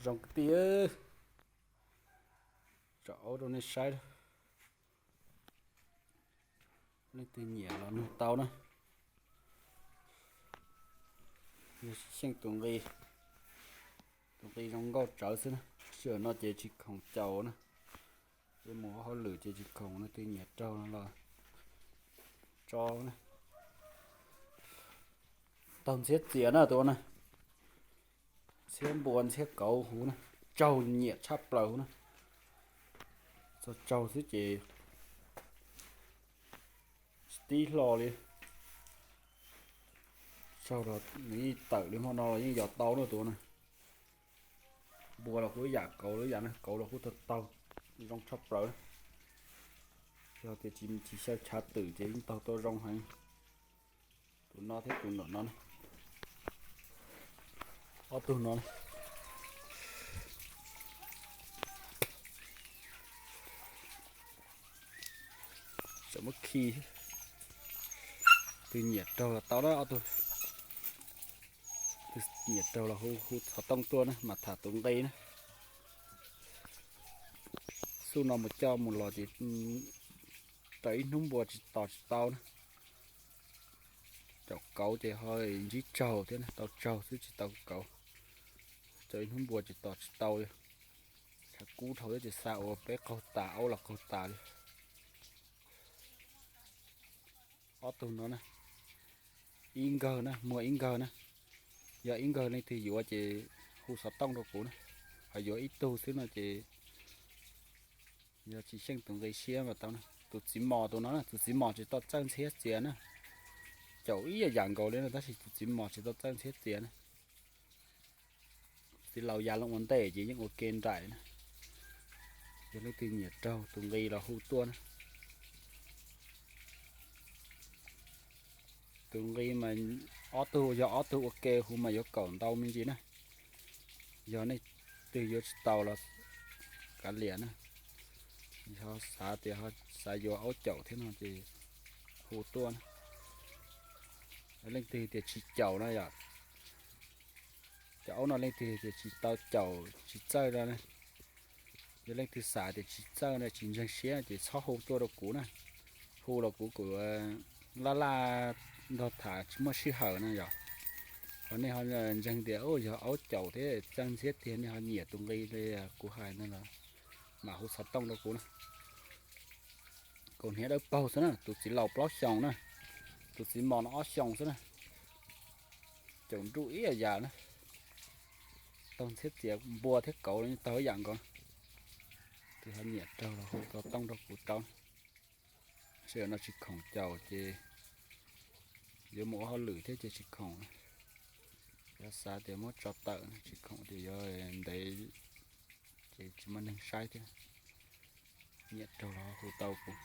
Zoo kwv tij, tso aub rau nej saib. Leej twg nyiam los nug tau na. Xyeej tus nqi, tus nqi zoo nkauj tsawv xwb na. Sij hawm no ces tsis khoom caum na. Ces mus hauj lwm ces tsis khoom, leej twg nyiam raug no los tso na. Taug ntxhiab txias na tus na. Ntxhiab npua ntxhiab kauv huv na. Tsaug nyiam tshaj plaws huv na. Txog tsaug xwb ces tsis tib hlo li. Tsaug los nws yeej tawm li hmo no los yeej yos tau na tus na. Npua los kuj ib yam, kauv los ib yam na, kauv los kuj tau tau zoo tshaj plaws. Yog tias tsis, tsis xyaw chav twm ces yeej taug tau zoo heev. Tus no thiab tus nram no, ob tug no tseem muab khi. Tus nyiam raug los tau na, ob tug nyiam raug los hu, hu xov tooj tuaj na mas tham tus nqi na. Xub no mus coj mus los ces raws ib hnub npua tsis tos tsis tau na. Caum kauv ces ho ntsib tsaug thiab na, tau tsaug xwb tsis tau kauv. Caum ib hnub npua tsis tos tsis tau li. Tshav kub dhau thiab ces xa ua peb qaug tas, aub los qaug tas li. Ob tug no na, ib nkawg na, muag ib nkawg na. Yog ib nkawg leej twg yuav ces hu xov tooj rau kuv na. Ho yuav ib tug xwb no ces yog tsis xyeej tus nqi siab mas tau na. Tus txiv mos tus no na, tus txiv mos tsis tau txawj ntxhiab txias na. Caum ib yam yam nkaus li no tab sis tus txiv mos tsis tau txawj ntxhiab txias na. Txiv laus ya loo ua ntej ces yeej ua ke nraim na. Yog leej twg nyiam raug tus nqi los hu tuaj na. Tus nqi mas ob tug, yog ob tug ua ke hu mas yuav kaum ntau me ntsis na. Yog leej twg yuav tsis tau los kav liam na. Ho xav tias xav yuav aub caum thiab no ces hu tuaj na. Leej twg tias tsis caum no yom, cov aub no leej twg tias tsis tau caum tsis txawj no, yog leej twg xav tias tsis txawj no tsis ntseeg siab ces txhob hu tuaj rau kuv na. Hu los kuv kuv laj laj nrog tham tsis muaj sij hawm no yom. Ho nej ho ntseeg tias yog aub caum thiab txawj ntxhiab tiag, nej ho nyiam tus nqi li kuv hais no los mam hu xov tooj rau kuv na. Kaus hniav dawb paug xwb na, tus txiv laus plaub xyoos na, tus txiv mos no ob xyoos xwb na. Caum nruj ib yam yam na. Taug ntxhiab txias npua thiab kauv los yeej taug ib yam nkaus. Tus ho nyiam raug los hu xov tooj rau kuv tau. Sij hawm no tsis khoom caum ces yuav mus ua hauj lwm thiab ces tsis khoom. Yog xav tias muab tso tawm tsis khoom ces yuav ntev ces tsis muaj neeg saib thiab. Nyiam raug los hu tau kuv.